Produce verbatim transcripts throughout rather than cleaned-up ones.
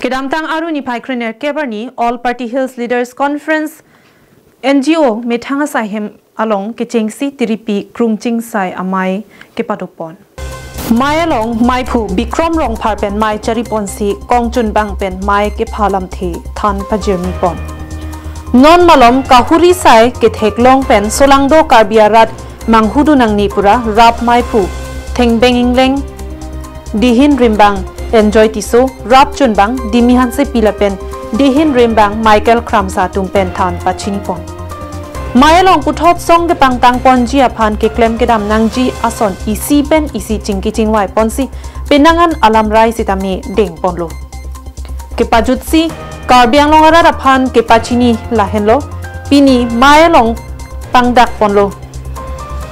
Kedamtang Aru niphai krenerkep arni All Party Hills Leaders Conference N G O methang asai hem along kechengsi tiripi krungching sai amei kepadopon. Mei along meiphu Bikrom Rongphar pen mei chariponsi kongchunbang pen mei kepha lamthe than pajirmipon. Non malom kahuri sai ketheklong pen solangdo Karbi arat manghudun nangne pura rap meiphu Thengbeng Ingleng, Dihin Rimbang Enjoy Tisso, rap chunbang Dimi Hansepi lapen Dihin Rimbang Michael Kramsa atum pen than pachinipon. Mei along puthot song kepangtangponji aphan keklem kedam nangji ason isi pen isi chingki chingvaiponsi penang an alamrai sitame dengponlo. Kepajutsi Karbi Anglong arat aphan kepachini lahenlo, pini mei along pangdakponlo.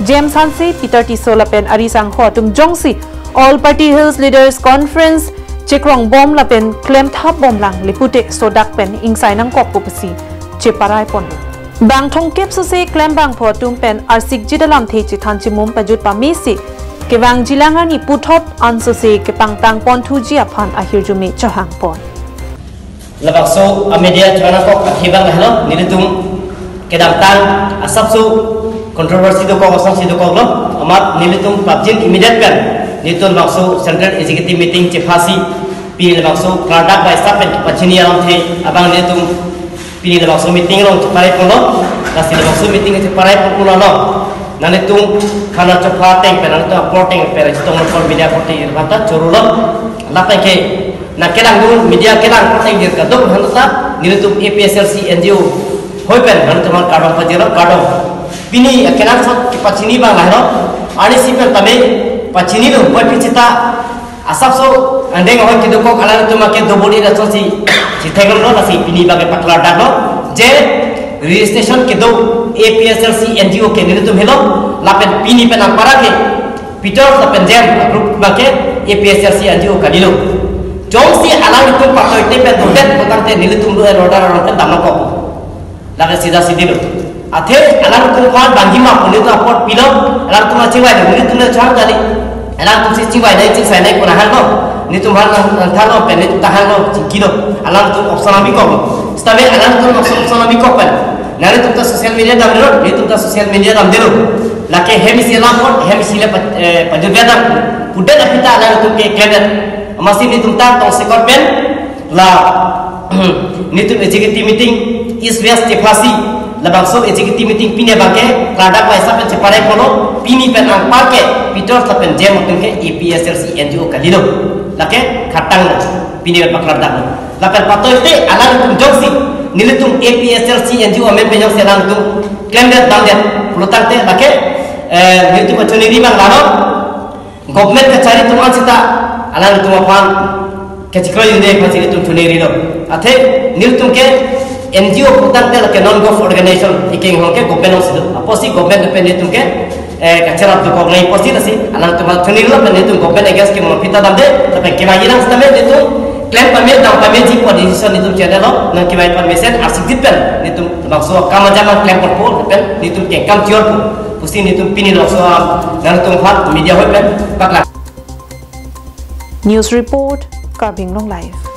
James Hanse, Peter Tisso lapen ari sangho atum jongsi All Party Hills Leaders Conference chekrongbom lapen klemthapbomlang le pute sodak pen ingsai nangkokpo pusi cheparaiponlo. Bang thomkep sose klembangpho atum pen arsikjit alamthe chethan chimum pajut pamesi kevangjilang arni puthot ansose kepangtangponthuji aphan ahirjume chohangpon. Labangso a media chonakok akhibang lahelo, nelitum kedamtang asapso controversy dokok, asapso dokoklo, amat nelitum prapjin immediate pen nelitum labangso Central Executive Meeting chephasi, pini labangso klardak bai stap pen pachini alamthe abang nelitum pini labangso meeting along cheparaiponlo, lasi labangso meeting cheparaiponlo. Nanglitum khana chopha ateng pen, nanglitum apor ateng pen, chetong nokol media apor ateng irbanta chorulo. Lapen ke nangkelangdun media kelang apor ateng dir kadokave aphan ta nelitum A P H L C N G O hoi pen nanglitum aphan kardom pajirlo, kardom. Pini kenangsot kepachini abang lahelo, arnisi pen tame pachinilo, puvoiphit seta asapso angdeng ahoi kedokok alanglitum ake dobori da chotsi si theklonglo, lasi pini abang ke paklardaklo je registration kedo A P H L C N G O ke nelitum helo, lapen pini pen anpar ke Peters lapen James a group abang ke A P H L C N G O kalilo. Jongsi alanglitum patoite pen dodet putangte nelitum law and order along pen damnokok. Lake sida sidi lo. Athe alangtum aphan bangji ma pu nelitum apor pilo, alangtum chingvailo, nelitum le chang kali. Alangtum si chingvai nai, chingsai nai pu nanghanlo. Nelitum aphan nang, nangthanlo pen nelitum ta hanlo, chingkilo. Alangtum option abikoklo. Sitame alangtum option, option abikok pen nanglitum ta social media damdelo, nelitum ta social media damdelo. Lake hem isi alam apot, hem isi le pa, eh, pajutvedam pudet aphi ta alangtum ke klemdet. Amatsi nelitum ta tongsekot pen la nelitum executive meeting East West chephasi, labangso executive meeting pini abang ke klardak bai stap pen cheparaiponlo, pini pen anpar ke Peters lapen James atum ke A P H L C N G O kalilo. Lake khatanglo, pini pen paklardaklo. Lapen patoite alangtum jongsi nelitum A P H L C N G O amen pen jongsi alangtum klemdet damdet pulotangte lake, eh, nelitum pachoniri abang lahelo. Government kachari atum an seta alangtum aphan kachikroi un'e aphansi nelitum chonirilo. Athe nelitum ke N G O putangte lake non-govt organization, ikeng hong ke government alongsi do. Apotsi government pen nelitum ke, eh, kacherap dokok nai apotsi lasi alangtum aphan chonirilo, pen nelitum government against ke mo aphi ta damde, lapen kevangjilang sitame nelitum klem pame dam pameji pu decision nelitum chedelo, nangkevang aphan mesen arsikjit pen nelitum labangso akam ajam klem porpo, pen nelitum kengkam chiorpo pusi nelitum pini labangso, ah, nangtum aphan media hoi pen paklang. News report, Karbi Anglong Live.